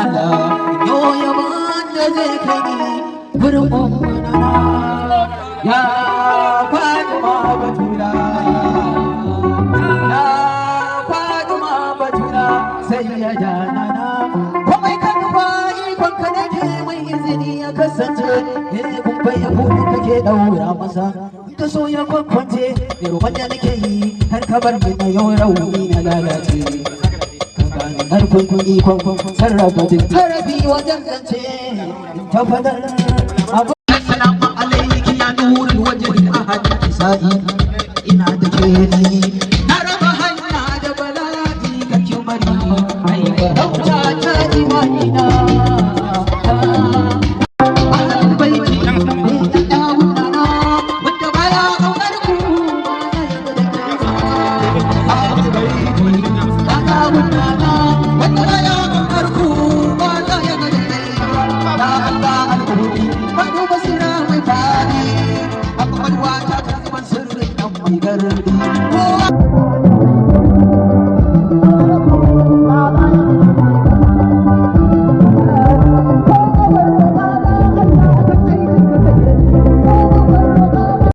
Allah, yo yaban da zai kai ni gurin ummuna ya Fatima Batula, ya Fatima Batula, sai ya janana komai ka nufa, ikon ka nake mai izini ya kasance. Eh, kun bai ya kake daura masa, in ka so ya kwakwance da roƙon da nake yi, har ka bar ni na yau rauni na lalace. Karfin ikon sarrafa duk harafi wajen zance in ta fadar abu. Assalamu alaiki ya nurul wajhi ahad kisa'i, ina da ke ni na raba hanya da bala'i, kake bari ai farauta ta imani na. Ahlul baiti ne da dawuna, wanda baya kaunar ku ba ya yi da ke. Ahlul baiti da dawuna, wanda baya kaunar ku ba ya yi da ke. Ya Allah al-Qur'ani, wani basira mai fadi a kwakwalwa ta, kan zuban sirrin nan mai gardi. Kowa